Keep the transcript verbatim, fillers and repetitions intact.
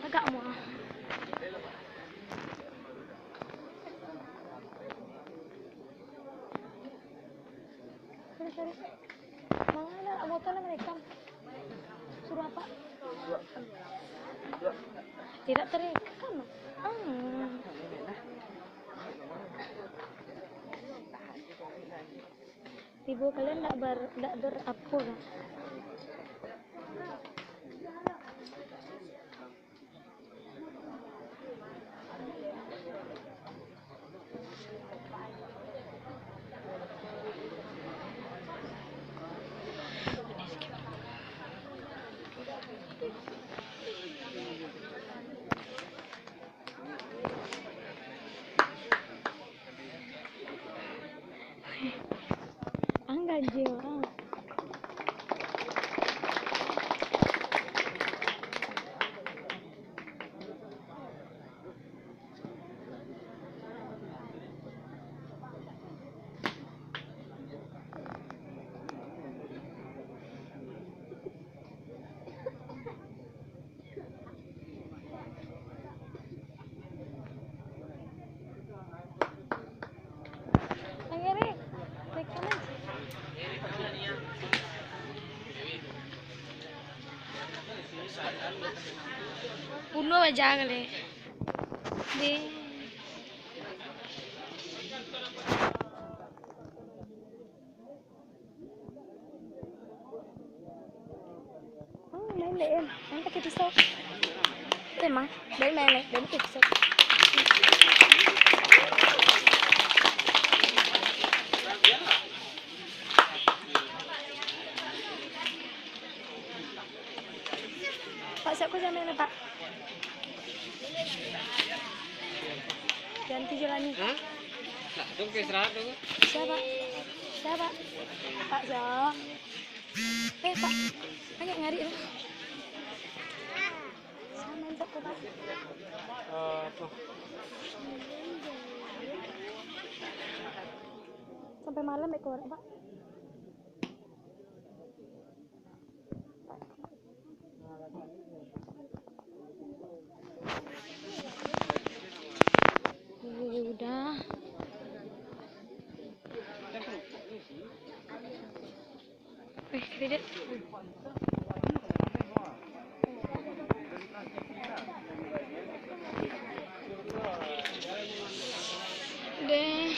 Agak muah. Sorry, sorry. Manga nak motor nak merekam? Suruh apa? Tidak terekam. Hmm. Tibo kalian ndak ber-, ndak berapo lah. Ang ganjil, ah. Bunuah aja kali. Deh. Hmm, main deh, Em. Main pakai pisau. Itu emang. Dari main, eh. Dari pakai pisau. Pak, siap ko jam berapa, Pak? Ganti jalani. Hah? Nah, tu ke istirahat tu. Siap, Pak. Siap, Pak. Pak, siap. Eh, Pak. Banyak ngari tu. Sama siap ko, Pak. Eh, tu. Sampai malam, eh, korek, Pak. Udah. Eh, kredit. Deh.